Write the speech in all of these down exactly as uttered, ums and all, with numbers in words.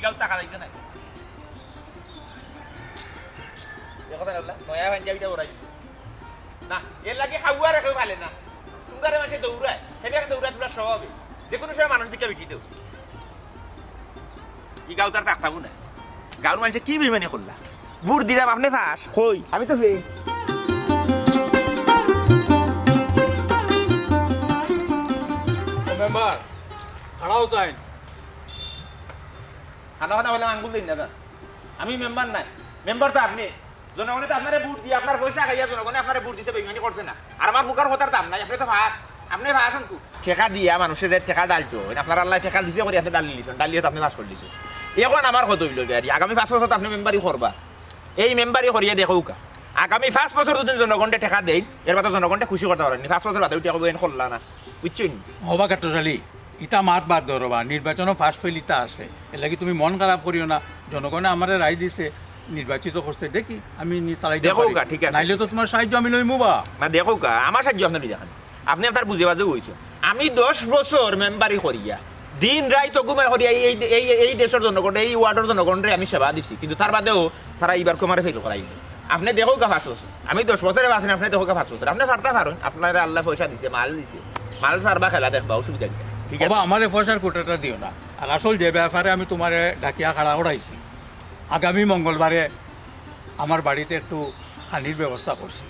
কেউ টাকা দিতে নাই। দেখো তাহলে, নয়া পাঞ্জাবিটা ওরাই। না, এর লাগি খাওয়ার কেউ ভালে না। তোমরারে মাঝে দৌড়ায়, হেবে একটা দৌড়ায় তোমরা স্বভাবে। যে কোনো সময় মানুষ দিকে বিটি দেও। ই গাঁও তার থাকতাম না। গাঁওর মানুষে কি বেইমানি করলা? ভোট দিলাম, আপনি পাস। কই? আমি তো ফেল। মেম্বার, খাড়াও চাইন। খানা খানা বলে আঙ্গুল দিন দাদা। আমি মেম্বার নাই, মেম্বার তো আপনি। জনগণে তো আপনারে ভোট দিয়ে, আপনার পয়সা খাইয়া জনগণে আপনারে ভোট দিতে বেইমানি করছে না। আর আমার মুখের কথার দাম নাই, আপনি তো পাস, আপনি পাস অনকু। টেকা দিয়া মানুষে যে টেকা ডালতো, আপনার আল্লাহ টেকা দিছে করি আপনি ডালি লিছেন, ডালিয়ে তো আপনি পাস করে দিছেন। এখন আমার কথা হইল গিয়া, আগামী পাঁচ বছর তো আপনি মেম্বারি করবা। এই মেম্বারি করিয়া দেখউকা, আগামী পাঁচ বছর যদি জনগণে টেকা দেয়, এর বাদে জনগণে খুশি করতে পারেননি। পাঁচ বছর বাদে উঠে কইবো, "এন করলা না", বুঝছেন? হবা কাট্টশালী, ইটা মাত বাদ দেও রবা, নির্বাচনও পাশ ফেল ইটা আছে। এর লাগি তুমি মন খারাপ করিও না, জনগণে আমারে রায় দিছে, নির্বাচিত করছে, দেখি আমি নি চালাইতে দেখো পারি। কা, ঠিক আছে। নাইলে তো তোমার সাহায্য আমি লইমু বা। না, দেখো কা, আমার সাহায্য আপনার নিয়ে দেখান। আপনি আপনার বুঝে বাজে হইছো। আমি দশ বছর মেম্বারি করিয়া, দিন রাইত অগুমাই করিয়া এই, এই, এই, এই দেশের জনগণ, এই ওয়ার্ডের জনগণরে আমি সেবা দিছি, কিন্তু তার বাদেও তারা এইবার আমারে ফেল করাইল। আপনি দেখো কা পাঁচ বছর, আমি দশ বছরে বাঁচি না, আপনি দেখো কা পাঁচ বছর। আপনি পারতা পারেন, আপনারে আল্লাহ পয়সা দিছে, মাল দিছে, মাল সারবা খেলা দেখবা, অসুবিধা কি? ঠিক আছে। বাবা, আমারে পয়সার কোটাটা দিও না। আর আসল যে ব্যাপারে আমি তোমারে ডাকিয়া খাড়া করাইছি, আগামী মঙ্গলবারে আমার বাড়িতে একটু খানির ব্যবস্থা করছি।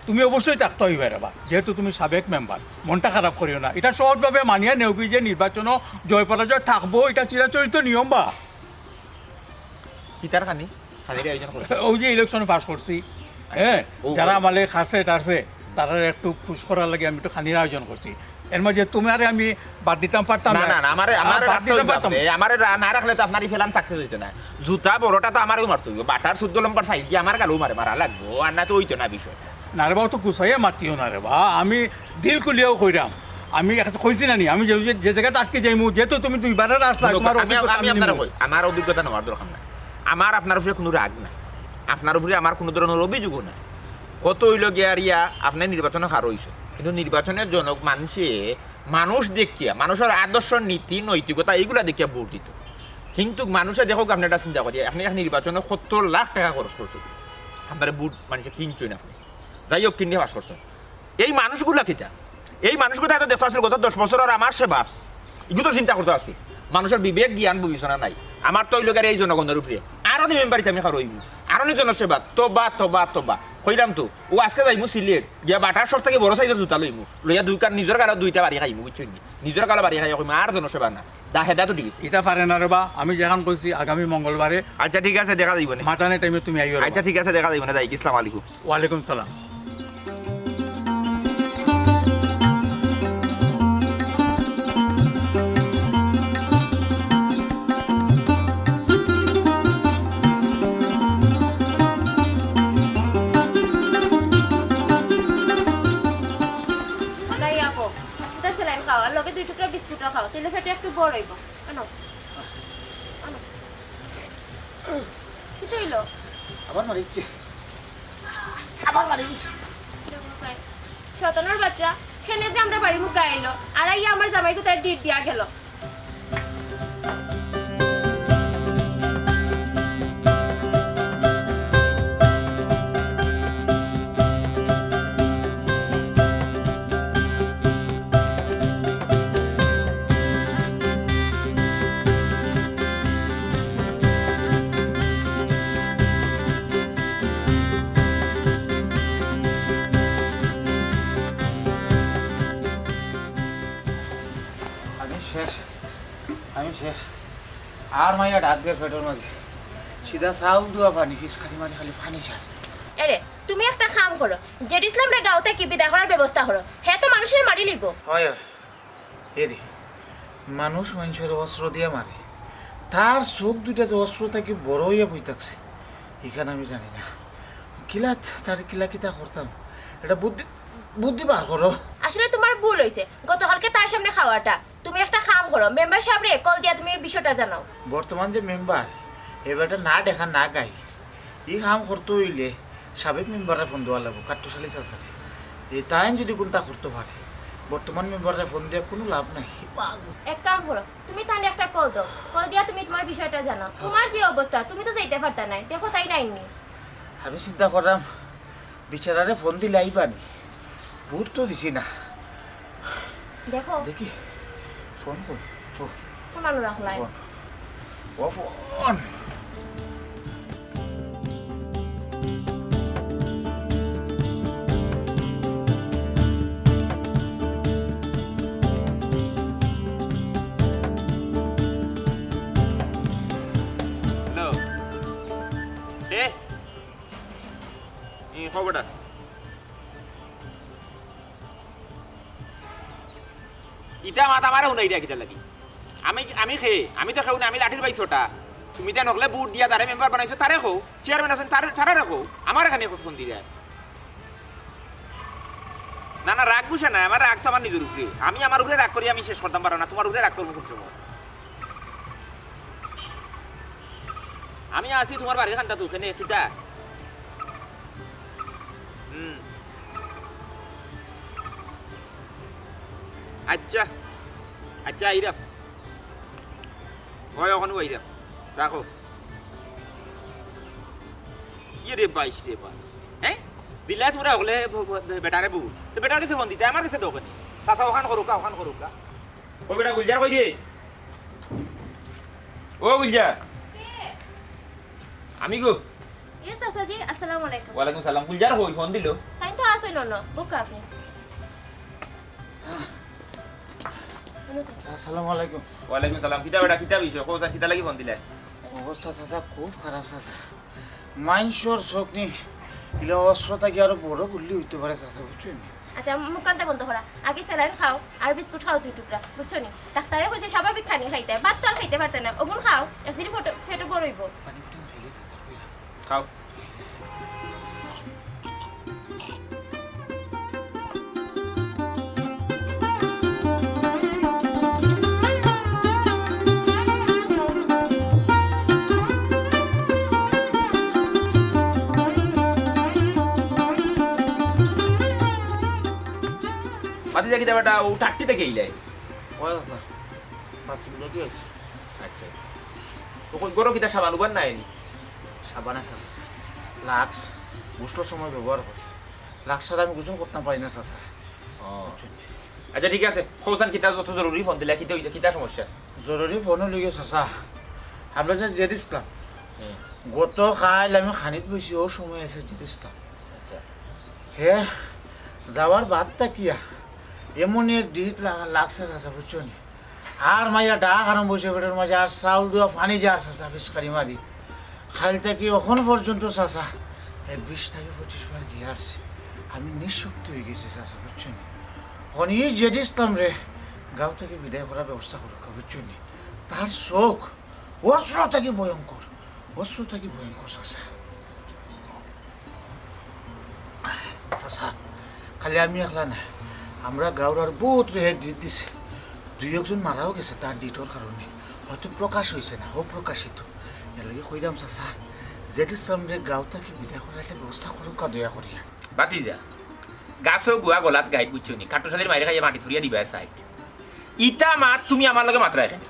তুমি অবশ্যই থাকতে হইবে রে বা, যেহেতু তুমি সাবেক মেম্বার। মনটা খারাপ করিও না, এটা সহজভাবে মানিয়া নেও কি যে নির্বাচনও জয় পরাজয় থাকবো, এটা চিরাচরিত নিয়ম বা। কিতার খানি? খানির আয়োজন করছে? ওই যে ইলেকশন পাস করছি, হ্যাঁ, ও, যারা ও। আমারে খাসে টাসে, তারা একটু খুশ করার লাগি আমি একটু খানির আয়োজন করছি। এর মাঝে তুমি আরে আমি বাদ দিতাম পারতাম না, না। না, না, আমারে, আহ, আমারে বাদ রাখতে দিতাম হইবে পারতাম। আপনি। আমারে রা-, না রাখলে তো আপনার এই প্ল্যান সাকসেস হইতো না। জুতা বড়টা তো আমারেও মারতে হইবে। বাটার চোদ্দ নম্বর সাইজ দিয়ে আমার গালেও মারে, মারা লাগবো। আর না তো হইতো না বিষয়। না রে বাবা, তো গুছাইয়া মাতিও না রে বা। আমি দিল খুলিয়াও কইরাম। আমি একটা কইছি না নি, আমি যে, যে, যে জায়গাতে আটকে যাইমু, যেহেতু তুমি দুইবারের আসলা, শুনো, তোমার আমি, অভিজ্ঞতা আমি আমি আপনারে নিমু। কই, আমার অভিজ্ঞতা নেওয়ার দরকার নাই। আমার আপনার উপরে কোনো রাগ নাই। আপনার উপরে আমার কোনো ধরনের অভিযোগও নাই। কত হইল গিয়া আর ইয়া, আপনি নির্বাচনে হার হইছে। কিন্তু নির্বাচনের জনক মানুষে, মানুষ দেখিয়া, মানুষের আদর্শ, নীতি, নৈতিকতা, এইগুলা দেখিয়া ভোট দিত। কিন্তু মানুষে দেখো, আপনি একটা চিন্তা করি, আপনি এক নির্বাচনে সত্তর লাখ টাকা খরচ করছেন, আপনার ভোট মানুষে কিনছই না আপনি। যাই হোক, কিনে পাস করছেন। এই মানুষগুলা কিতা? এই মানুষগুলা এত দেখতে আসলে গত দশ বছর আর আমার সেবা, এগুলো তো চিন্তা করতে আসছে। মানুষের বিবেক, জ্ঞান, বিবেচনা নাই। আমার তো ওই লোকের এই জনগণের উপরে আরো নি মেম্বারিতে আমি খারো হইব, আরো নি জনসেবা। তোবা, তোবা, তোবা। কইলাম তো, ও আজকে যাইমু সিলেট, গিয়া বাটার সব থেকে বড় সাইজের জুতা লইমু, লইয়া দুই কান নিজের গালো দুইটা বাড়ি খাইমু, বুঝছেন নি? নিজের গালো বাড়ি খাইয়া কইমু, আর জনসেবা না। দা হেদা তো ঠিক আছে। ইটা পারে না রে বা, আমি যেখান কইছি আগামী মঙ্গলবারে আচ্ছা, ঠিক আছে, দেখা যাইব নে। মাতানে টাইমে তুমি আইও রে বা। আচ্ছা, ঠিক আছে, দেখা যাইব নে। যাই, আসসালামু আলাইকুম। ওয়ালাইকুম সালাম। নাই আপু, একটা স্যালাইন খাও, আর লগে দুই টুকরা বিস্কুটও খাও, তাইলে পেটে একটু বড় হইব। আনো, আনো। কিতা হইল? আবার মারিচ্ছে। আবার মারি দিছে। শতানোর বাচ্চা, খেনে যে আমরা বাড়ি মুখে আইলো, আর আইয়া আমার জামাই কোথায় ডিট দিয়া গেল। আমি শেষ, আমি শেষ। আর মাইয়া ডাক দের পেটর মাঝে। সিধা চাউল ধোয়া পানি, ফিস খালি মারি খালি পানি ছাড়। এরে, তুমি একটা কাম করো, জেড ইসলামরে গাঁও থাকি বিদায় করার ব্যবস্থা করো, হে তো মানুষরে মারি লিব। হয়, হয়। এরে, মানুষ মানুষের অস্ত্র দিয়া মারে, তার চোখ দুইটা যে অস্ত্র থাকি বড় হইয়া বই থাকছে, এখানে আমি জানি না। কিলা তার কিলা কিতা করতাম, এটা বুদ্ধি, বুদ্ধি বার করো। আসলে তোমার ভুল হইছে, গতকালকে তার সামনে খাওয়াটা। তুমি একটা কাম করো, মেম্বার সাহেবরে কল দিয়া তুমি এই বিষয়টা জানাও। বর্তমান যে মেম্বার, এবারটা না দেখা না গাই, এই কাম করতে হইলে সাবেক মেম্বাররে ফোন দেওয়া লাগবো, কাট্টুশালী চাচারে। যে তাইন যদি কোনটা করতে পারে, বর্তমান মেম্বাররে ফোন দিয়া কুনু লাভ নাই। পাগল। এক কাম করো, তুমি তানরে একটা কল দাও, কল দিয়া তুমি তুমার বিষয়টা জানাও। তুমার যে অবস্থা, তুমি তো যাইতা পারতায় নায়, দেখো তাইন আইননি। আমি চিন্তা করলাম, বেচারারে ফোন দিলে আইবানি, ভোট তো দিছি না। দেখো। দেখি, ফোন কই? ও, ফোন আনো রাখলাই। ফোন। ও ফোন। হ্যালো। কে? ই, খবরটা। ইতা মাত আমারে হুনাইরা কিতার লাগি? আমি, আমি কে? আমি তো কেউ না, আমি লাঠির বাই ছোটা। তুমি তান হকলে ভোট দিয়া যারে মেম্বার বানাইছো, তারে কও। চেয়ারম্যান আছইন, তারে, তারারে কও। আমারে কেনে ফোন দিরায়? না, না, রাগ গুসা না, আমার রাগ তো আমার নিজর উপরে। আমি আমার উপরে রাগ করি, আমি শেষ করতাম পারো না, তুমার উপরে রাগ করমু কুন সময়? আমি আছি তুমার বাড়ির কান্দাত, কেনে, কিতা? হুম। আচ্ছা, আচ্ছা, আইরাম। অয়, অখনউ আইরাম। রাখো। ইয়ে রে বাইশ রে বাইশ। হ্যাঁ? দিলায় তুমরা হকলে ব-, ব-, বেটারে ভোট। তো বেটার গেছে ফোন দিতায়, আমার গেছে দেও কেনে। চাচা অখান করউক্কা, অখান করউক্কা। ও বেটা গুলজার কই রে? ও গুলজার। কে? আমি গো। ইয়ে চাচাজি, আসসালামু আলাইকুম। ওয়ালাইকুম সালাম। গুলজার কই? ফোন দিলো। তাইন তো আছইন অনো, বউক্কা আপনে। আসসালামু আলাইকুম। ওয়ালাইকুম সালাম। কিতা বেটা, কিতা বিষয়? কও চাচা, কিতা লাগি ফোন দিলায়? অবস্থা চাচা খুব খারাপ চাচা। মাইনষর চউখ নি, ইলা অস্ত্র থাকি আরো বড় গুল্লি অইতো পারে চাচা, বুঝছইন নি? আচ্ছা, মুখখানতা বন্ধ করা। আগে স্যালাইন খাও আর বিস্কুট খাও দুই টুকরা, বুঝছো নি? ডাক্তারে কইছে স্বাভাবিক খানি খাইতায়, ভাত তো আর খাইতায় পারতায় না। অগুন খাও, এসির ফটো, পেটো বড় অইবো। পানি উঠে উঠে গেছে, স্যার, কইলাম। খাও। ভাতিজা কিতা বেটা, ও টাট্টি থাকি আইলায়? ওই চাচা, বাথরুম রেডি অইছে। আচ্ছা, আচ্ছা। তো কই ঘরো কিতা সাবান উবান নাই নি? সাবান আছে চাচা, লাক্স, গোসলর সময় ব্যবহার করি। লাক্স ছাড়া আমি গোসল করতাম পারি না চাচা। ও। আচ্ছা, ঠিক আছে। কওছাইন কিতা যত জরুরি ফোন দিলায়, কিতা অইছে, কিতা সমস্যা? জরুরি ফোন অইলো গিয়া চাচা, আমরা যে জেড ইসলাম, হুম। গতকাইল আমি খানিত বইছি, অউ সময় আইছে জেড ইসলাম। আচ্ছা। হে যাওয়ার বাদ থাকিয়া এমন এক ডিট লাগা-, লাগছে চাচা, বুঝছো নি? আর মাইয়া ডাক আরম্ভ অইছে পেটর মাঝে, আর চাউল দেওয়া পানি যার চাচা, ফিসকারি মারি। কাইল থাকি অখন পর্যন্ত চাচা, হে বিশ থাকি পঁচিশ বার গিয়া আরছে। আমি নিঃশক্তি অইগেছি চাচা, বুঝছো নি? অখন ই জেড ইসলামরে গাঁও থাকি বিদায় করার ব্যবস্থা করউক্কা, বুঝছো নি? তার চউখ অস্ত্র থাকি ভয়ঙ্কর, অস্ত্র থাকি ভয়ঙ্কর চাচা। চাচা, খালি আমি একলা না, আমরা গাঁওর আর বউতরে হে ডিট দিছে। দুই একজন মারাও গেছে তার ডিটর কারণে, হয়তো প্রকাশ অইছে না, অপ্রকাশিত। এরলাগি কইরাম চাচা, জেড ইসলামরে গাঁও থাকি বিদায় করার একটা ব্যবস্থা করউক্কা দয়া করিয়া। ভাতিজা, গাছো গুয়া গলাত গাইল, বুঝছো নি? কাট্টুশালির মাইর খাইয়া মাটিত পুড়িয়া দিবায় চাই। ইতা মাত তুমি আমার লগে মাতরায় কেনে?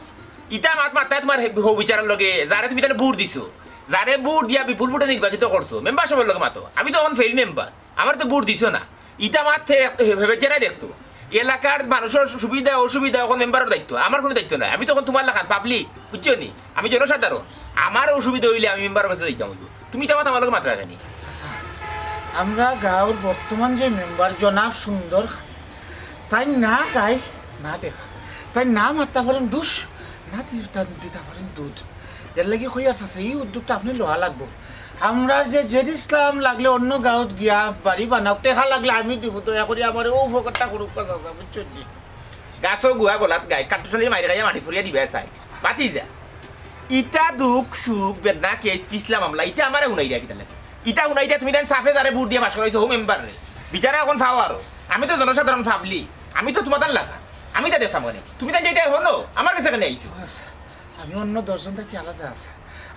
ইতা মাত মাতরায় তুমার হে-, হউ বিচারর লগে, যারে তুমি তাইলে ভোট দিছো, যারে ভোট দিয়া বিপুল ভোটে নির্বাচিত করছো, মেম্বার সাবর লগে মাতো। আমি তো অখন ফেইল মেম্বার, আমারে তো ভোট দিছো না। ইতা মাত হে-, হে-, হে বিচারায় দেখতো। এলাকার মানষর সু-, সুবিধা অসুবিধা অখন মেম্বারর দায়িত্ব, আমার কুনু দায়িত্ব নাই। আমি তো অখন তুমার লাখান পাবলিক, বুঝছো নি? আমি জনসাধারণ, আমার অসুবিধা অইলে আমি মেম্বারর গেছে যাইতাম অইবো। তুমি ইতা মাত আমার লগে মাতরায় কেনে? চাচা, আমরা গাঁওর বর্তমান যে মেম্বার জনাব সুন্দর খান, তাইন না গাই না দেখা, তাইন না মারতা পারইন ঢুস, না দি-, তা-, দিতা পারইন দুধ। এরলাগি কইয়ার চাচা, ই উদ্যোগটা আপনে লওয়া লাগবো। আমরার যে জেড ইসলাম লাগলে অন্য গাঁওত গিয়া বাড়ি বানাউক, টেকা লাগলে আমি দিমু, দয়া করি আমারে অউ উপকারটা করউক্কা চাচা, বুঝছো নি? গাছো গুয়া গলাত গাইল, কাট্টুশালির মাইর খাইয়া মাটিত পুড়িয়া দিবায় চাই। ভাতিজা, ইতা দুখ সুখ বেদনা কেস ফিছলা মামলা, ইতা আমারে হুনাইরায় কিতার লাগি? ইতা হুনাইরায় তুমি তাইন সাফে যারে ভোট দিয়া পাশ করাইছো, হউ মেম্বাররে। বিচারা অখন চাও আরো। আমি তো জনসাধারণ পাবলিক, আমি তো তুমার তান লাগা। আমি ইতা দেখতাম কেনে? তুমি তাইন যাইতায় অনো, আমার গেছে কেনে আইছো? আচ্ছা, আমি অন্য দশজন থাকি আলাদা আছি।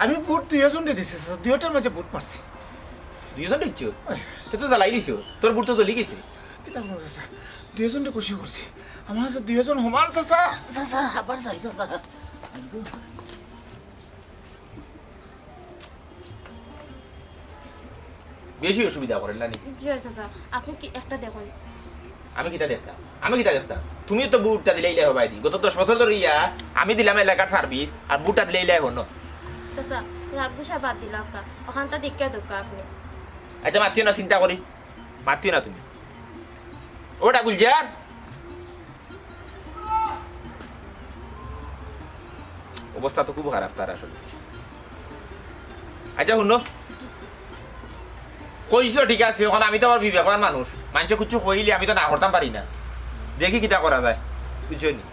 আমি ভোট দুইওজনরে দিছি, চাচা, দুইওটার মাঝে ভোট মারছি। দুইওজনরে দিছো? অয়। তে তো জ্বালাই দিছো, তোর ভোট তো জ্বলি গেছে। কিতা কও চাচা? দুইজনরে খুশি করছি। আমার কাছে দুইজন সমান চাচা, চাচা, আবার যাই চাচা। বেশি অসুবিধা করেন না নি? জি অয় চাচা, আপনি কি একটা দেখুন। আমি কিতা দেখতাম? আমি কিতা দেখতাম? তুমিও তো ভোটটা দিলাইলায় হবায়দি। গত দশ বছর ধরিয়া আমি দিলাম এলাকার service, আর ভোটটা দিলাইলায় হনো। চাচা, রাগ গুসা বাদ দিলাউক্কা, অখানতা দেখিয়া দেউক্কা আপনি। আচ্ছা, মাতিও না, চিন্তা করি, মাতিও না তুমি। ওটা গুলজার, অবস্থা তো খুব খারাপ তার আসলে। আচ্ছা, হুনো, জি। কইছো ঠিক আছে, অখন আমি তো আবার বিবেকবান মানুষ, মানষে কিচ্ছু কইলে আমি তো না করতাম পারি না। দেখি কিতা করা যায়, বুঝছো নি?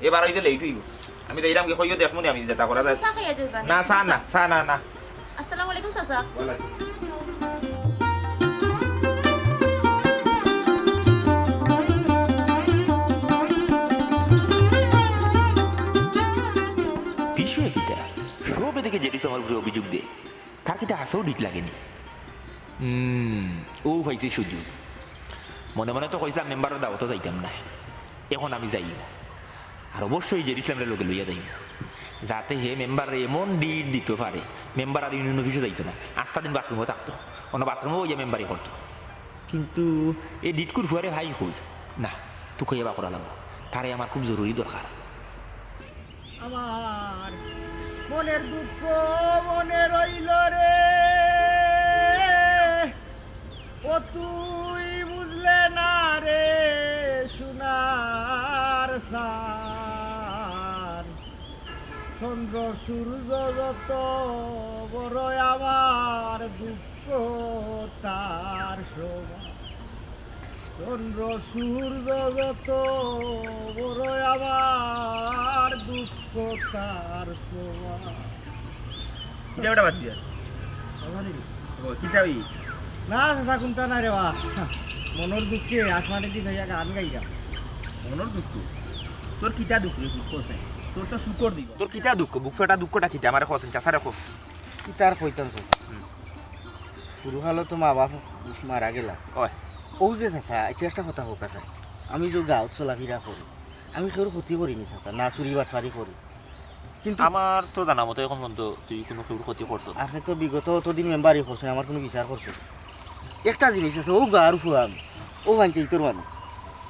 এবার অইছে late অইবো। আমি যাইরাম গি, কইও দেখমু নি আমি যেটা করা যায়। চা খাইয়া যাইবা নি? না, চা না, চা না, না। আসসালামু আলাইকুম চাচা। ওয়ালাইকুম। বিষয় কিতা? সবে দেখি জেডিস আমার উপরে অভিযোগ দে। তার কিতা হাছাউ ডিট লাগে নি? হুম, অউ পাইছি সুযোগ। মনে মনে তো কইছলাম মেম্বারর দাওয়াতো যাইতাম নায়, অখন আমি যাইমু। আর অবশ্যই জেডিস ইসলামরে লগে লইয়া যাইমু, যাতে হে মেম্বাররে এমন ডিট দিতো পারে, মেম্বার আর ইউনিয়ন অফিসো যাইতো না, আস্তা দিন বাথরুমো থাকতো, অনো বাথরুমো বইয়া মেম্বারি করতো। কিন্তু এ ডিটকুর ফুয়ারে ভাই কই? না, তুকাইয়া বার করা লাগবো, তারে আমার খুব জরুরি দরকার। আমার মনের দুঃখ মনে রইল রে, ও তুই বুঝলে না রে সোনার চান। চন্দ্র সূর্য যত বড়, আমার দুঃখ তার সমান। চন্দ্র সূর্য যত বড়, আমার দুঃখ তার সমান। কিতা বেটা বাদ দিয়া? ও, কিতা ওই? না, চাচা, কুন্তা নাই রে বা। মনর দুঃখে আসমানেদি চাইয়া গান গাইরাম। মনর দুঃখ? তোর কিতা দুঃখ রে, দুঃখ আছে? তোর তো শুকর দিব। তোর কিতা দুঃখ? বুক ফাটা দুঃখটা কিতা? আমারে কছেন, চাচারে কো। কিতা আর কইতাম চাচা? হুম। শুরু হালো তো মা বাপ মারা গেলা। ওই। অউ যে চাচা, আচ্ছা একটা কথা কউক্কা চাই। আমি যে গাঁওত চলাফিরা করি, আমি কেউর ক্ষতি করি নি চাচা, না চুরি বাটপারি করি। কিন্তু আমার তো জানা মতে এখন পর্যন্ত তুই কুনু কেউর ক্ষতি করছস না। আপনে তো বিগত অতদিন মেম্বারি করছইন, আমার কুনু বিচার করছইন নি? একটা জিনিস আছে, অউ গাঁওর ফুয়া আমি, অউ পঞ্চাইতর মানুষ।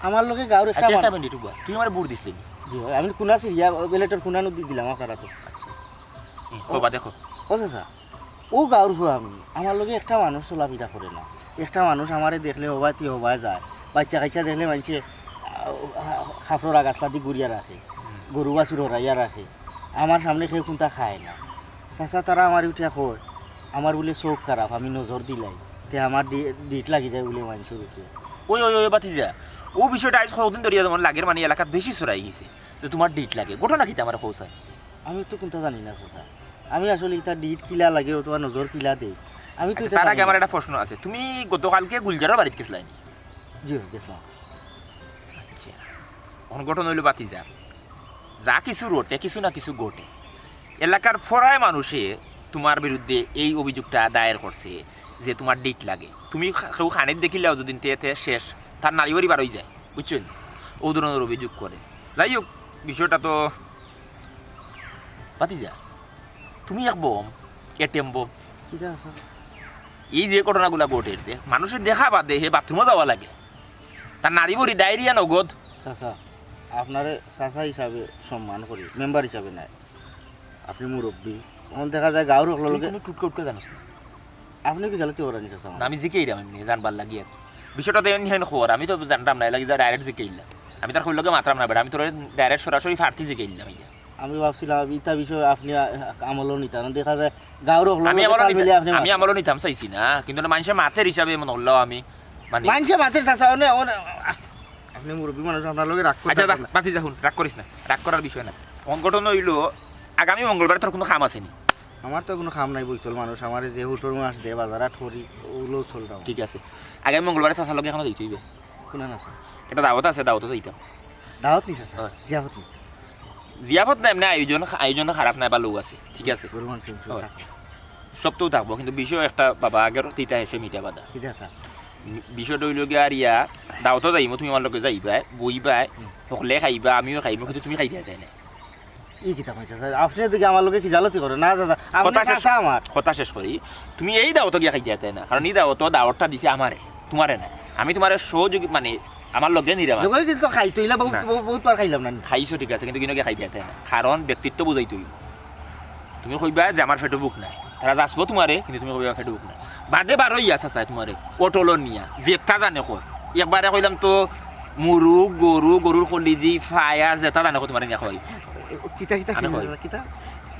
আমার লগে গাঁওর একটা আচ্ছা, একটা মানুষ মিনিট, উবা, তুই আমারে ভোট দিছলি নি? জি অয়, আমি কুনা সিরিয়া, ব্যালটর কুনানো দি দিলাম আপনারা তো। আচ্ছা, আচ্ছা। হুম, ও, কবা দেখো। ও চাচা, অউ গাঁওর ফুয়া আমি, আমার লগে একটা মানুষ চলাফিরা করে না। একটা মানুষ আমারে দেখলে হবায় তি হবায় যায়, বাইচ্চা কাইচ্চা দেখলে মানষে, আহ, কাপড়র আগাছলাদি গুড়িয়া রাখে, হুম। গরু বাছুর হরাইয়া রাখে, আমার সামনে কেউ কুন্তা খায় না। চাচা, তারা আমারে উঠিয়া কয়, আমার বুলে চউখ খারাপ, আমি নজর দিলাই, তে আমার ডি-, ডিট লাগি যায় বুলে মানষর উপরে। ওই, ওই, ওই, ভাতিজা, অউ বিষয়টা আইজ কতদিন ধরিয়া যেমন লাগের মানে এলাকাত বেশি ছড়াই গেছে যে তুমার ডিট লাগে। ঘটনা কিতা আমারে কও চাই? আমি তো কুন্তা জানি না চাচা, আমি আসলে ইতা ডিট কিলা লাগে অথবা নজর কিলা দেই, আমি তো আচ্ছা, ইতা তার জানি আগে না। আমার একটা প্রশ্ন আছে, তুমি গতকালকে গুলজারর বাড়িত গেছলায় নি? জি, গেছলাম। আচ্ছা, অখন ঘটনা অইলো ভাতিজা, যা কিছু রটে, কিছু না কিছু ঘটে। এলাকার ফরায় মানুষে তুমার বিরুদ্ধে এই অভিযোগটা দায়ের করছে যে তুমার ডিট লাগে। তুমি খা-, কেউ খানিত দেখিলাও যদি তে, তে শেষ, তার নাড়ি বাড়ি বার অই যায়, বুঝছো নি? অউ ধরনর অভিযোগ করে। যাই হোক, বিষয়টা তো ভাতিজা, তুমি এক বম, এটম বম। কিতা আছে? এই যে ঘটনাগুলা ঘটের, যে মানষে দেখা বাদে হে বাথরুমো যাওয়া লাগে, তার নাড়ি বাড়ি ডায়রিয়া নগদ। চাচা, আপনারে চাচা হিসাবে সম্মান করি, মেম্বার হিসাবে নায়। আপনে মুরব্বি। অখন দেখা যায় গাঁওর হকলর তুই লগে কুনু টুটকা উটকা জানোস না? আপনে কি জানতে পারেন চাচা? না, আমি জিকাইরাম এমনে জানবার লাগি আর কি। বিষয়টা তো এমনি হেন খবর, আমি তো জানতাম না, এর লাগি যা direct জিকাইলাম। আমি তার কইর লগে মাতরাম না বেটা, আমি তোরে direct সরাসরি প্রার্থী জিকাইলাম ইয়া। আমি ভাবছিলাম ইতা বিষয়ে আপনে, আ, আমলও নিতা না। দেখা যায় গাঁওর হকলর আমি লগে আমলও তাল নিতা-, মিলিয়ে আপনে আমি মাতরা। আমলও নিতাম চাইছি না, কিন্তু না মানষে মাতের হিসাবে মনে করলাম আমি, মানে মানষে মাতের চাচা, অনে, অনে, আ, আপনে মুরব্বি মানুষ, আপনার লগে রাগ করতে আচ্ছা, যা, পারবেন না। ভাতিজা, হুন, রাগ করিস না, রাগ করার বিষয় না। অখন ঘটনা অইলো, আগামী মঙ্গলবারে তোর কুনু কাম আছে নি? আমার তো কুনু কাম নাই, বইতল মানুষ, আমারে যে হুটর মাস দে, বাজার হাট করি, অউলো চলতাম। ঠিক আছে, আগামী মঙ্গলবারে চাচার লগে এখানো যাইতে অইবো। কুনান আছে? একটা দাওয়াত আছে, দাওয়াতো যাইতাম। দাওয়াত নি চাচা? হয়। জিয়াফত নি? জিয়াফত না, এমনে আয়োজন, আয়োজন খারাপ নায়, ভালা আছে, ঠিক আছে। গরু মাংস, মাংস হয়। থাকবো। সব তো থাকবো, কিন্তু বিষয় একটা বাবা, আগের তিতা হেসে মিঠা বাদা। ঠিক আছে। বিষয়টা অইলো গিয়া আর ইয়া, দাওতো যাইমু, তুমি আমার লগে যাইবায়, বইবায়, হকলে খাইবা, আমিও খাইমু, কিন্তু তুমি খাইতায় না। ই কিতা কইতায়? আপনে দেখি আমার লগে কিজালতি করইন না, চাচা, আপনে কথা শেষ, চাচা আমার। কথা শেষ করি, তুমি এই দাওতো গিয়া খাইতায় না, কারণ ই দাওতো দাওতটা দিছে আমারে, তুমারে না। আমি তুমারে সহযোগী, মানে, আমার লগে নিরাম। লগে কিন্তু খাইতো, ইলা বহুত, না। বহুত, বহুত বার খাইলাম না। খাইছো ঠিক আছে, কিন্তু ইনো গিয়া খাইতায় না, কারণ ব্যক্তিত্ব বুঝাইতে অইবো। তুমি কইবা যে আমার পেটো ভুক নাই, তারা যাচবো তুমারে, কিন্তু তুমি কইবা পেটো ভুক নাই। বাদে বারো ইয়া চাচায় তুমারে অটলো নিয়া, যেতা জানে কয়। একবারে কইলাম তো মুরগ, গরু, গরুর কলিজি, ফায়ার, যেতা জানে কয় তুমারে নিয়া কয়। কিতা, কিতা, আমি কিতা, কই। কিতা?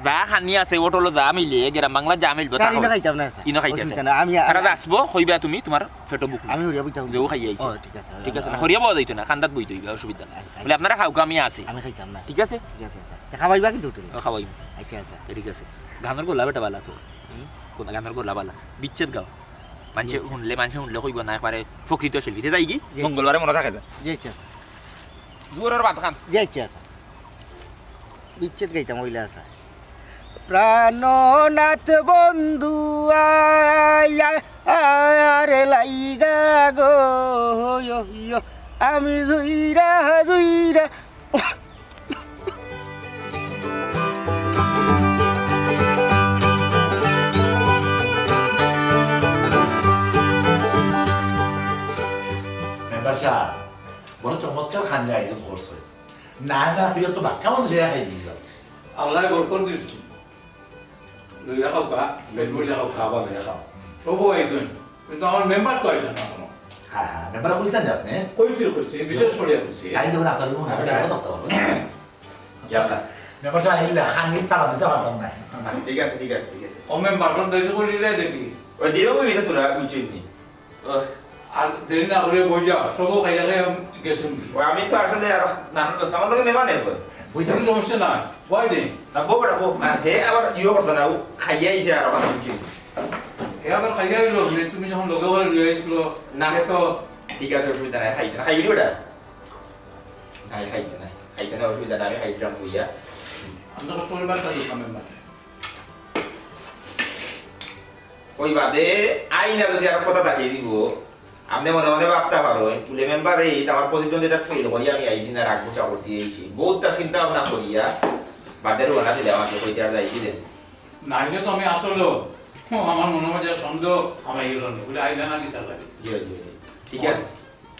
যা খানি আছে, অটলো যা মিলে, গ্রাম বাংলা যা মিলবো, তা ইনো কই। খাইতাম না, স্যার। ইনো খাইতাম অসুবিধা না। নাই। আমি, তারা আমি যাচবো, কইবা তুমি, তুমার পেটো ভুক নাই। আমি হরিয়া বইতাম। যেও খাইয়া আইছে। ও, ঠিক আছে। ঠিক আছে না? হরিয়া বওয়া যাইতো না, কান্দাত বইতে অইবো, অসুবিধা নাই। আচ্ছা। বলে, "আপনারা খাউক্কা, আমি আছি।" আমি খাইতাম না। ঠিক আছে? ঠিক আছে, স্যার। তে খাওয়াইবা কিন্তু হোটেলে? ও, খাওয়াইমু। আচ্ছা, আচ্ছা। তে ঠিক আছে। গানর গলা বেটা বালা তো। হুম? কোন গানর গলা বালা? বিচ্ছেদ গাও। মানষে জি, আচ্ছা। হুনলে, মানষে হুনলে কইবো না, একবারে প্রকৃত শিল্পী। তে যাইগি? জি, আচ্ছা। মঙ্গলবারে মনো থাকে যে। জি, আচ্ছা, স্যার। জোহরর বাদ খান। জি, আচ্ছা, স্যার। বিচ্ছেদ গাইতাম, অইলা আছে। প্রাণনাথ বন্ধু আয়া, আরে লাইগা গো, ইয়ো, ইয়ো, আমি জুইরা, জুইরা। মেম্বার সাব, বড় চমৎকার খানি আয়োজন করছে। না, না, প্রিয় তো বাক্কা মানুষ এরা খাই দিল। আল্লায় বরকত দিছে। লইয়া খাউক্কা, পেট ভরিয়া খাউক্কা। খাবা, লইয়া খাও। সবও আইছইন। কিন্তু আমার মেম্বার তো আইলা না কোনো। হ্যাঁ, হ্যাঁ, মেম্বার কইছেন যে আপনি? কইছি, কইছি, বিশেষ করিয়া কইছি। তাই দেখুন, আপনার মনে হয় এটা কথা বলো। ইয়াল্লা। মেম্বার সাব, আইলা, খানি সালাম দিতে পারতাম না। ঠিক আছে, ঠিক আছে, ঠিক আছে। ও মেম্বার, তোর দেরি করিলে দেখি। ওই দেরি অই গেছে তোরা, বুঝছইন নি? ও। আর দেরি না করিয়া বই যা, সবও খাইয়া খাইয়া গেছইন। ও, আমি তো আসলে আর নানান ব্যস্ত, আমার লগে মেহমান আছে। বই যা। কোনো সমস্যা নাই, বই দে। না, বউ বেটা, বউ। না, হে আবার ইয়ে করতো না, ও খাইয়া আইছে আর আমার বুঝি। হে আবার খাইয়া আইলো, মানে তুমি যখন লগে করে লইয়া আইছিল, না। হে তো ঠিক আছে, অসুবিধা নাই, খাইতে না, খাইবি বেটা? নাই, খাইতে নাই, খাইতে না, অসুবিধা নাই, আমি খাইতাম বইয়া। আমরা তো চলবার কাছে সামনে মাঠে। ওই বাদে আইনা যদি আর কথা দেখাই দিব, আপনি মনে মনে ভাবতা পারইন, বুলে মেম্বার এই আমার পজিশন যেটা ফেল করি আমি আইছি না, রাগ গুছা করছি, এইছি। বহুতটা চিন্তা ভাবনা করিয়া বাদে রওনা দিলে আমাকে কইতে আর যাইছি যে। নাইলে তো আমি আসলেও, ও, আমার মনে হয় যে সন্দেহ আমার ইয়ে হলো, বুলে আইলা না কিতা লাগে। জি, জি, জি। ঠিক আছে।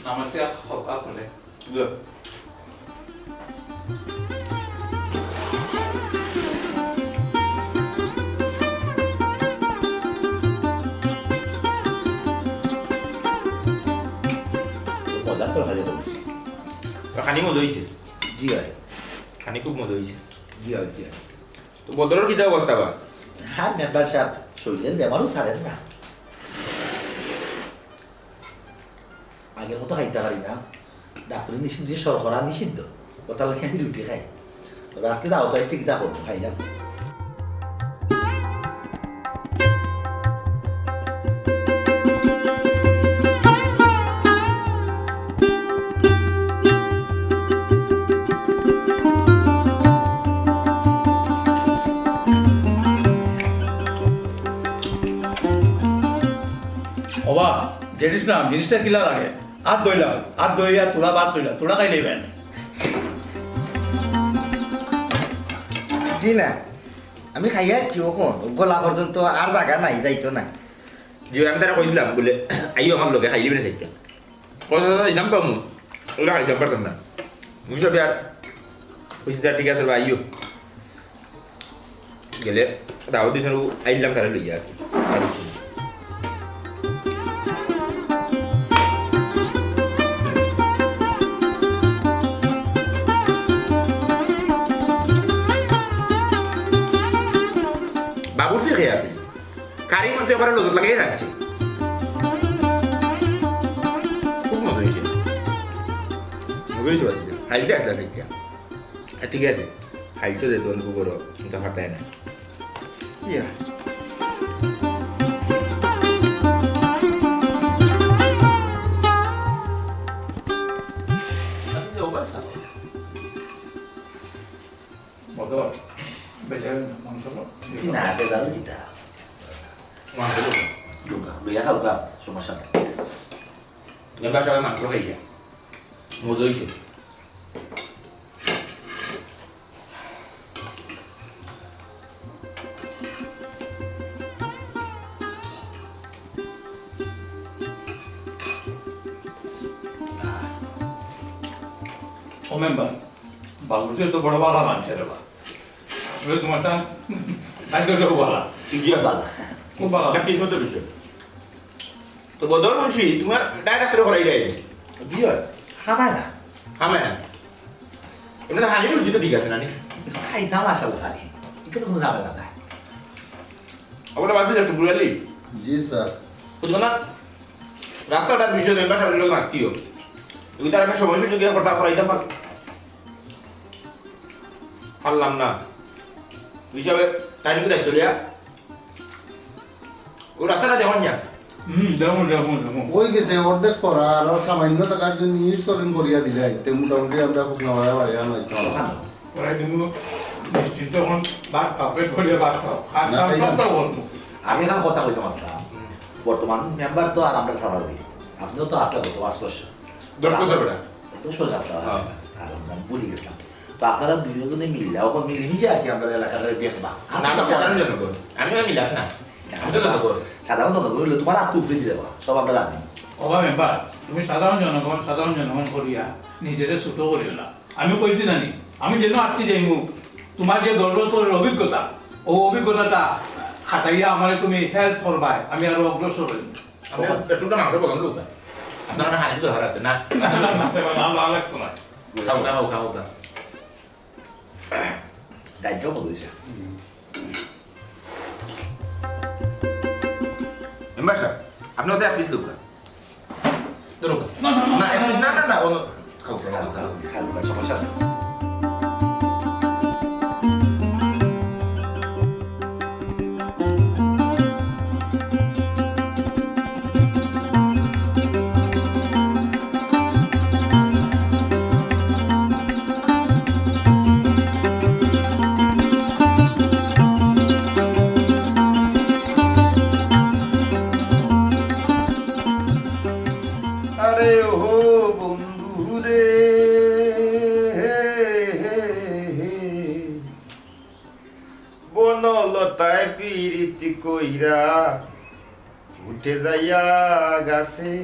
নামাতে হক হক করে। জি। মজার তরকারি করেছি। খানি মজা হয়েছে। জি হয়। খানি খুব মজা হয়েছে। জি হয়, জি হয়। তো বদরর কিতা অবস্থা বা? হ্যাঁ, মেম্বার সাহেব, শরীরের বেমারও ছাড়েন না। আগের মতো খাইতে পারি না। ডাক্তারি নিষিদ্ধ, শর্করা নিষিদ্ধ। ওটার লাগে আমি রুটি খাই। তবে আজকে দাও, তাই ঠিক তা করবো, খাই না। ওবা, দেখিস না, জিনিসটা কিলা লাগে। আর দইলা, আর দইয়া তোরা বাদ দইলা, তোরা খাই নেবেন। জি না, আমি খাইয়া আছি, ওখন গলা পর্যন্ত আর জায়গা নাই, যাইতো না। জি, আমি তারা কইছিলাম, বলে, "আইও আমার লগে, খাইলি বেড়ে যাইতাম।" কথা দাদা ইনাম পামু, ওরা খাইতাম পারতাম না। মুই সব আর কইছি, "যা, ঠিক আছে বা, আইও।" গেলে দাওয়াত দিছইন, আইলাম তারা লইয়া আর কি। আর কিছু না। বাবুর্চি খেয়ে আছে। কারি মধ্যে আবার নজর লাগাই রাখছে। খুব মজা হয়েছে। মজা হয়েছে বাড়িতে। হাইলটা আসলে দেখতে। আর ঠিক আছে। হাইলটা দে, তোমার উপরও চিন্তা ফাটায় না। ইয়া। মতো বেজায় না, মাংস না। জি না, বেজায় কিতা? মাংস লুকা, লুকা, লইয়া খাও, খাও, সমস্যা নাই। মেম্বার সাবে মাংস খাইয়া মজা অইছে। ও মেম্বার, বাবুর্চি তো বড় ভালা মানষে রে বা। আসলে তুমার তা খাদ্যটাও ভালা। জি, ভালা। খুব ভালা। না, কিসমতর বিষয়। তো বদল মুন্সি, তুমার ডায়েট করে করাই যায়। জি অয়, খামায় না। খামায় না। এমনে তো হানি রুচি তো ঠিক আছে না নি? খাইতাম আসলে খালি। ইটা তো কুনু ঝামেলা নাই। আমরা বাসে যা শুক্র আলী। জি স্যার। বুঝবো না? রাস্তাটার বিষয়ে মেম্বার সাহেবের লগে মাতিও। ওই তার একটা সময় সুযোগ দিয়ে কথা করাইতাম পার-, পারলাম না। ওই হিসাবে তাই কিন্তু দায়িত্ব লিয়া। ও রাস্তাটা দেখুন না। হুম, দেখুন, দেখুন, দেখুন। অই গেছে অর্ধেক করা, আরো সামান্য টাকার জন্য ইট সলিং করিয়া দিলে আইতে মোটামুটি আমরা খুব নড়ায় বাড়িয়া নাইতাম। করাই দিমু, নিশ্চিন্ত অখন ভাত খাও, পেট ভরিয়া ভাত খাও। আর না, খাও, খাইতাম। সব বলবো। আমি এখানে কথা কইতাম আসলাম। হুম। বর্তমান মেম্বার তো আর আমরা সারা দিই। আপনিও তো আসলে গত পাঁচ বছর। দশ বছর বেটা। দশ বছর আসলাম। হ্যাঁ। আর আমরা ভুলি গেছিলাম। তো আপনারা দুইজনে মিললে, অখন মিলেমিশে আর কি আমরা এলাকাটা দেখবা। আর না, আমি তো সাধারণ জনগণ। আমি তো মিলাম না। আমি তো জনগণ। সাধারণ জনগণ অইলে তুমার আত্ম উপরে দিলে বা, সব আমরা জানি। ও বা মেম্বার, তুমি সাধারণ জনগণ, সাধারণ জনগণ করিয়া নিজেরে ছোট করিও না। আমি কইছি না নি, আমি যেন আটকে যাইমু, তুমার যে দশ বছরের অভিজ্ঞতা, ও অভিজ্ঞতাটা খাটাইয়া আমারে তুমি হেল্প করবায়, আমি আরো অগ্রসর অইমু। আমি একটু না আমারে বললাম লোক, আপনার হানি তো হার আছে না। না, না, না, না, না, না, লাগতো না। খাও, খাও, খাও, খাও। ডাইলটাও ভালা অইছে। মেম্বার সাব, আপনে ওদের এক পিস দেউক্কা। দেউক্কা। না, না, না, না, না, এক পিস না, না, না, অন্য, খাও, খাও, খাও, খাও। খাও, খাও, সমস্যা আছে। আরে ও বন্ধু রে, বনলতায় পিরিতি কইরা উঠে যাইয়া গাছে,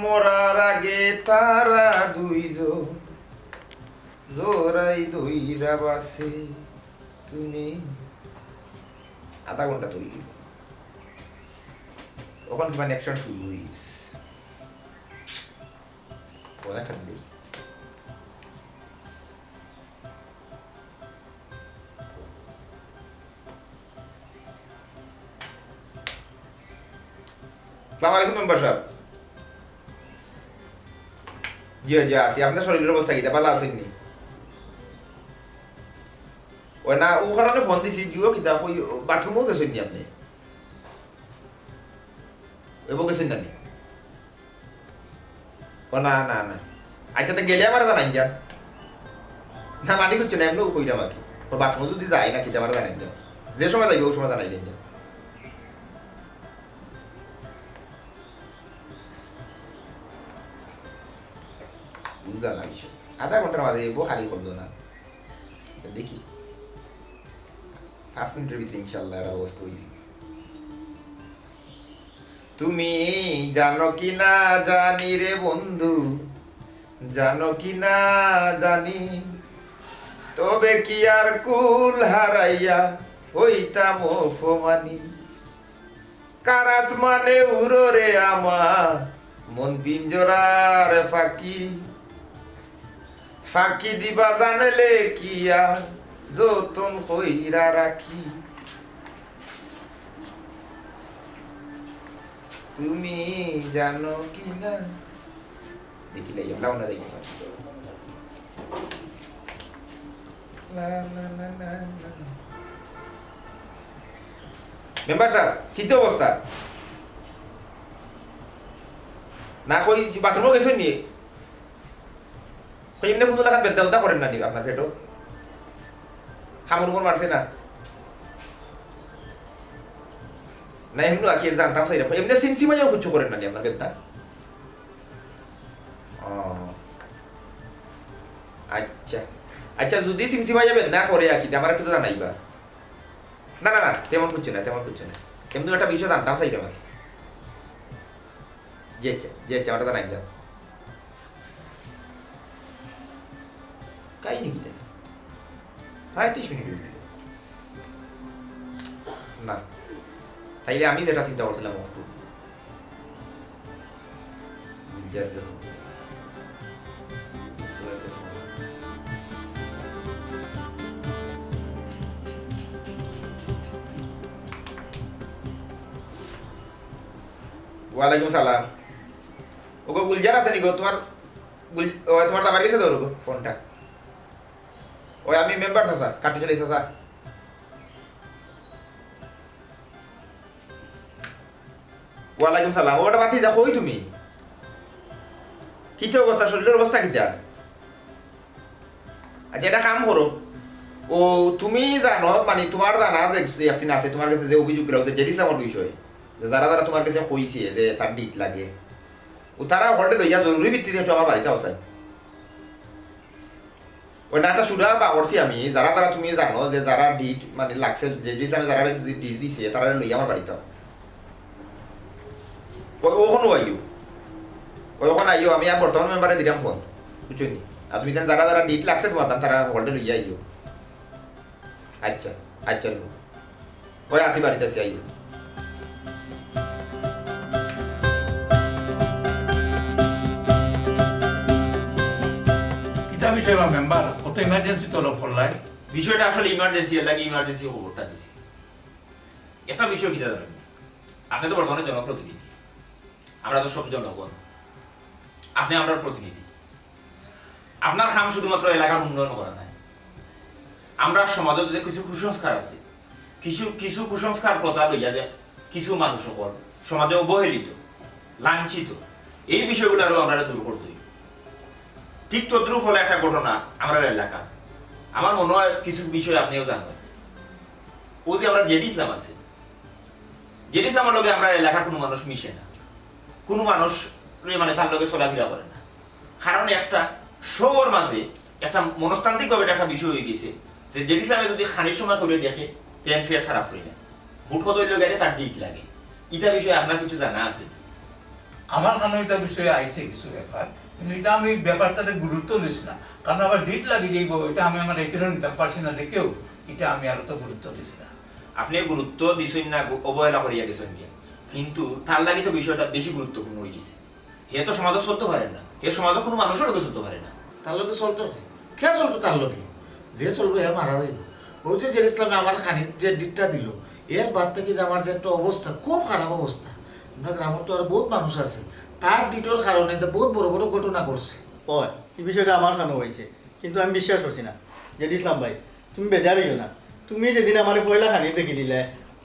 মরার আগে তারা দুইজন জোড়াই ধইরা বাঁচে। তুমি আধা ঘন্টা তৈরি। অখন কিমান অ্যাকশন শুরু অইছে। অনেকটা দিন। আসসালামু আলাইকুম মেম্বার সাব। জি, জি, আছি। আপনার শরীরের অবস্থা কিতা? ভালা আছেন নি? ওই না, ও কারণে ফোন দিছি, জিও কিতা, কই, বাথরুমও গেছেন নি আপনি? এবো গেছেন না নি? ও না, না, না। আচ্ছা, তো গেলে আমারে জানাইন যান। না, মানে কিচ্ছু না, এমনেউ কইলাম আর কি। তো বাথরুমে যদি যাই না, কিতা আমারে জানাইন যান। যে সময় যাইবো, ওই সময় জানাইন যান। বুঝলাম না বিষয়। আধা ঘন্টার মাঝে এবো খালি করলো না। তো দেখি। পাঁচ মিনিটের ভিতরে ইনশাআল্লাহ একটা ব্যবস্থা হয়ে যাবে। তুমি জানো কি না জানি রে বন্ধু, জানো কি না জানি, তবে কি আর কুল হারাইয়া হইতাম অপমানী। কার আসমানে উড়ো রে আমার মন পিঞ্জরার ফাঁকি, ফাঁকি দিবা জানলে কি আর যতন কইরা রাখি। তুমি জানো কি না? দেখি লাই, আমরা ওনা দেখি। না, না, না, না, না। মেম্বার সাব, কিতা অবস্থা? না কই, বাথরুমও গেছেন নি? কই, এমনি কুনু লাখান বেদ্দা উদ্দা করেন না নি আপনার পেটো? খামর উপর মারছে না? না, এমনি আর কি জানতাম চাইলাম। এমনি সিমসিমাইয়াও কিচ্ছু করেন না নি আপনার বেদ্দা? আচ্ছা, যদি সিমসিমাইয়া বেদনা করে আর কি, আমার একটু তো জানাইবা। না, না, না, তেমন কিছু না, তেমন কিছু না। এমনি একটা বিষয় জানতাম চাইলাম আর কি। জি আচ্ছা, জি আচ্ছা, ওটা জানাই যান। কাহিনী কি জানি? পঁয়ত্রিশ মিনিট হয়ে গেল। না, তাইলে আমি যেটা চিন্তা করছিলাম, অফ টু। ওয়ালাইকুম সালাম। ওগো, গুলজার আছে নি গো? তোমার গুল-, ও, তোমার দাবার গেছে ধরো গো ফোনটা। ওই আমি মেম্বার চাচা, কাটুশালী চাচা। ওয়ালাইকুম সালাম। ওটা বাতি যা, কই তুমি? কিতা অবস্থা, শরীরের অবস্থা কিতা? আচ্ছা, এটা কাম করো। ও, তুমি জানো, মানে, তোমার জানা যে একদিন আছে, তোমার কাছে যে অভিযোগ রাখছে জেড ইসলামের বিষয়ে, যে যারা যারা তোমার কাছে কইছে যে তার ডিট লাগে, ও তারা হকলরে লইয়া জরুরি ভিত্তিতে একটু আমার বাড়িত আও চাই। ওই নাটকটা শুরু বা করছি আমি, যারা যারা তুমি জানো যে যারা ডিট, মানে, লাগছে, জেড ইসলামে যারা ডিট দিছে, তারা লইয়া আমার বাড়িত আও। ওই ওখানে আইও, ওই ওখানে আইও, আমি আর বর্তমান মেম্বারে দিলাম ফোন, বুঝছো নি? আর তুমি তান যারা যারা ডিট লাগছে তোমার, তান তারা হকলরে লইয়া আইও। আচ্ছা, আচ্ছা, লো। ওই আছি, বাড়িত আছি, আইও। কিতা বিষয় বা মেম্বার, অত ইমার্জেন্সি তলব করলাই? বিষয়টা আসলে ইমার্জেন্সি, এর লাগি ইমার্জেন্সি খবরটা দিছি। একটা বিষয় কিতা জানেন? আপনি তো বর্তমানে জনপ্রতিনিধি, আমরা তো সব জনগণ, আপনি আমরার প্রতিনিধি। আপনার কাম শুধুমাত্র এলাকার উন্নয়ন করা নায়, আমরা সমাজে যে কিছু কুসংস্কার আছে, কিছু কিছু কুসংস্কার প্রথা লইয়া যে কিছু মানুষ হকল সমাজে অবহেলিত, লাঞ্ছিত, এই বিষয়গুলো আরো আমরা দূর করতে হইব। ঠিক তদ্রুপ হলো একটা ঘটনা আমরার এলাকা, আমার মনে হয় কিছু বিষয় আপনিও জানবেন। ও যে আমরার জেড ইসলাম আছে, জেড ইসলামের লগে আমরার এলাকার কোনো মানুষ মিশে না, কোনো মানুষ, মানে, তার লগে চলাফেরা করে না। কারণ একটা শহর মাঝে একটা মনস্তাত্ত্বিকভাবে এটা একটা বিষয় হয়ে গেছে যে জেড ইসলামে যদি খানির সময় করে দেখে, তেন ফের খারাপ হয়ে যায়। বুট কত হইলেও গেলে তার ডিট লাগে। ইটা বিষয়ে আপনার কিছু জানা আছে? আমার কানো ইটা বিষয়ে আইছে কিছু ব্যাপার, কিন্তু ইটা আমি ব্যাপারটারে গুরুত্ব দিছি না, কারণ আবার ডিট লাগি যাইব, ইটা আমি আমার এখানে নিতে পারছি না দেখেও ইটা আমি আর অত গুরুত্ব দিছি না। আপনি গুরুত্ব দিছেন না, গু-, অবহেলা করিয়া গেছেন কে? কিন্তু তার লাগি তো বিষয়টা বেশি গুরুত্বপূর্ণ হয়ে গেছে। হে তো সমাজে চলতে পারে না, হে সমাজে কোনো মানুষের লগে চলতে পারে না। তার লগে চলতো কে? কে চলতো তার লগে? যে চলবো হে মারা যাইব। ওই যে জেড ইসলামে আমার খানির যে ডিটটা দিল, এর বাদ থেকে যে আমার যে একটা অবস্থা, খুব খারাপ অবস্থা। আমরা গ্রামের তো আর বহুত মানুষ আছে, তার ডিটর কারণে তো বহুত বড় বড় ঘটনা ঘটছে। ওই, এই বিষয়টা আমার কানো হয়েছে, কিন্তু আমি বিশ্বাস করছি না। জেড ইসলাম ভাই, তুমি বেজার হইও না। তুমি যেদিন আমার পয়লা খানি দেখি দিলে,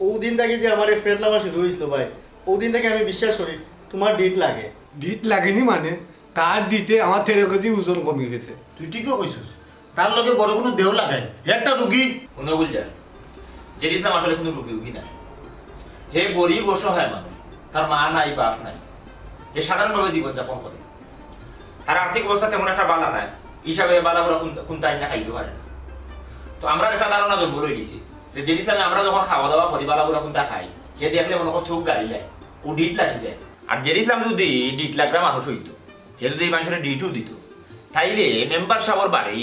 ওদিন থেকে যে আমার পেট লাগা শুরু হয়েছিল ভাই, ওদিন থেকে আমি বিশ্বাস করি তোমার ডিট লাগে। ডিট লাগেনি মানে? তার ডিটে আমার তেরো কেজি ওজন কমে গেছে। তুই ঠিকই কইছস, তার লগে বড় কোনো দেহ লাগাই, হে একটা রুগী। হুনো গুলজার, জেড ইসলাম আসলে কোনো রুগী উগী না। হে গরিব অসহায় মানুষ, তার মা নাই, বাপ নাই, হে সাধারণভাবে জীবনযাপন করে। তার আর্থিক অবস্থা তেমন একটা বালা নাই, হিসাবে বালা বুরা কোন, কোনটা আইনা খাইতে পারে না। তো আমরা একটা ধারণা জন্ম লই গেছি যে জেড ইসলামে আমরা যখন খাওয়া দাওয়া করি, বালা বুরা কোনটা খাই, হে দেখলে মনে হয় চোখ গাড়ি যায়, ও ডিট লাগি যায়। আর জেড ইসলাম যদি ডিট লাগরা মানুষ হইতো, হে যদি এই মানুষের ডিটও দিত, তাইলে মেম্বার সাহেবর বাড়ি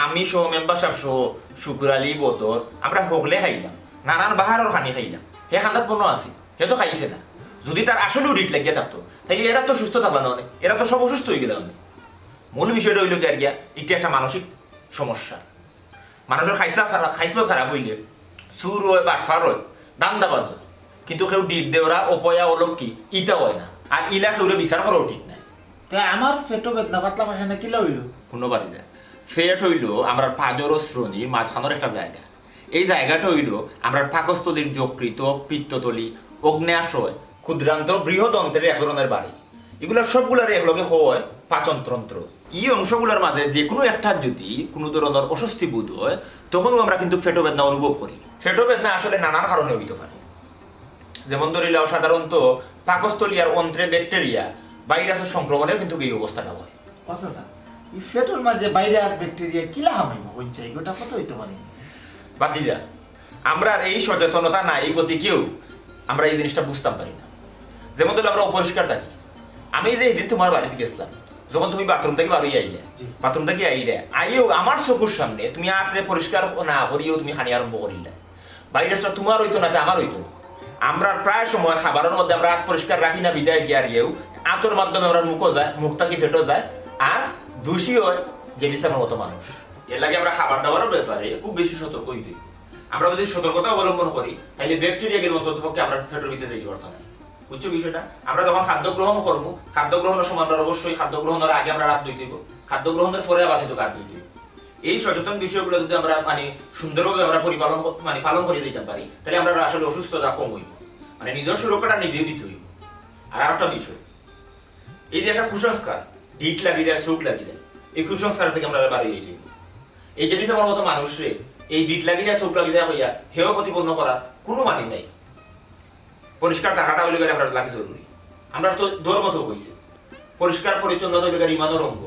আমি সহ, মেম্বার সাহেব সহ, শুকুর আলী, বদর, আমরা হকলে খাইলাম, নানান বাহারর খানি খাইলাম। হে খান্দাত বনো আছে, হে তো খাইছে না। যদি তার আসলেও ডিট লাগিয়া থাকতো, তাইলে এরা তো সুস্থ থাকলা না অনে, এরা তো সব অসুস্থ হয়ে গেলা অনে। মূল বিষয়টা হইল কি আর গিয়া, এটা একটা মানসিক সমস্যা। মানুষের খাইসলা খারাপ, খাইসলা খারাপ হইলে চুর হয়, বাটফার হয়, ধান্দাবাজ হয়, কিন্তু কেউ ডিট দেওরা, অপয়া, অলক্ষী, ইতা হয় না। আর ইলা কেউরে বিচার করাও ঠিক নাই। তে আমার পেটও বেদনা, পাতলা পায়খানা কিলা হইল? হুনো ভাতিজা, পেট হইল আমরার পাঁজর ও শ্রোণী মাঝখানোর একটা জায়গা। এই জায়গাটা হইল আমরার পাকস্থলীর যকৃত, পিত্তথলি, অগ্ন্যাশয়, ক্ষুদ্রান্ত, বৃহৎ অন্ত্রের এক ধরনের বাড়ি। এগুলা সবগুলারে একলগে কয় পাচনতন্ত্র। এই অংশগুলার মাঝে যে কোনো একটা যদি কোনো ধরনের অস্বস্তি বোধ হয়, তখনও আমরা কিন্তু পেটও বেদনা অনুভব করি। পেটও বেদনা আসলে নানান কারণে হইতে পারে। যেমন ধরিলাও, সাধারণত পাকস্থলী আর অন্ত্রে ব্যাকটেরিয়া, ভাইরাসের সংক্রমণেও কিন্তু এই অবস্থাটা হয়। আচ্ছা, আচ্ছা, এই পেটর মাঝে ভাইরাস ব্যাকটেরিয়া কিলা হামাইবো? কইন চাই, ওটা কত হইতে পারে? ভাতিজা, আমরার এই সচেতনতা নাই, এই গতিকেও আমরা এই জিনিসটা বুঝতাম পারি না। যেমন ধরো, আমরা অপরিষ্কার থাকি। আমি যে এদিন তোমার বাড়িত গেছিলাম, যখন তুমি বাথরুম থাকি বারই আইলে, জি। বাথরুম থাকি আইলে, আইও আমার চকুর সামনে তুমি আতরে পরিষ্কার না করিও তুমি খানি আরম্ভ করিলে, ভাইরাসটা তোমার হইতো না, তে আমার হইতো। আমরা প্রায় সময় খাবারর মধ্যে আমরা আত পরিষ্কার রাখি না, বিদায় গিয়া আর ইয়েও আতর মাধ্যমে আমরা মুখো যায়, মুখ থাকি পেটো যায়, আর দোষী হয় যে বিশ্রামের মতো মানুষ। এর লাগি আমরা খাবার দাবারর ব্যাপারে খুব বেশি সতর্ক হইতে হইব। আমরা যদি সতর্কতা অবলম্বন করি, তাহলে ব্যাকটেরিয়া গেলে অন্তত পক্ষে আমরা পেটর ভিতরে যাইতে পারতো না। বুঝছো বিষয়টা? আমরা যখন খাদ্য গ্রহণ করবো, খাদ্য গ্রহণের সময় আমরা অবশ্যই খাদ্য গ্রহণের আগে আমরা হাত ধুইতে হইব, খাদ্য গ্রহণের পরে আবার কিন্তু হাত ধুইতে হইব। এই সচেতন বিষয়গুলো যদি আমরা মানে সুন্দরভাবে আমরা পরিপালন ক-, মানে পালন করে দিতে পারি, তাহলে আমরা আসলে অসুস্থতা কম হইব। মানে নিজের সুরক্ষাটা নিজেই দিতে হইব। আর আরেকটা বিষয়, এই যে একটা কুসংস্কার, ডিট লাগি যায়, চোখ লাগি যায়, এই কুসংস্কার থেকে আমরা বাড়ি যেতে হইব। এই যে আমার মতো মানুষরে এই ডিট লাগি যায়, চোখ লাগি যায় হইয়া হেয় প্রতিপন্ন করার কোনো মানে নাই। পরিষ্কার থাকাটা হইলে গেলে আমরা লাগে জরুরি। আমরা তো ধর্ম তো কইছে পরিষ্কার পরিচ্ছন্নতা হইলে গেলে ইমানের অঙ্গ।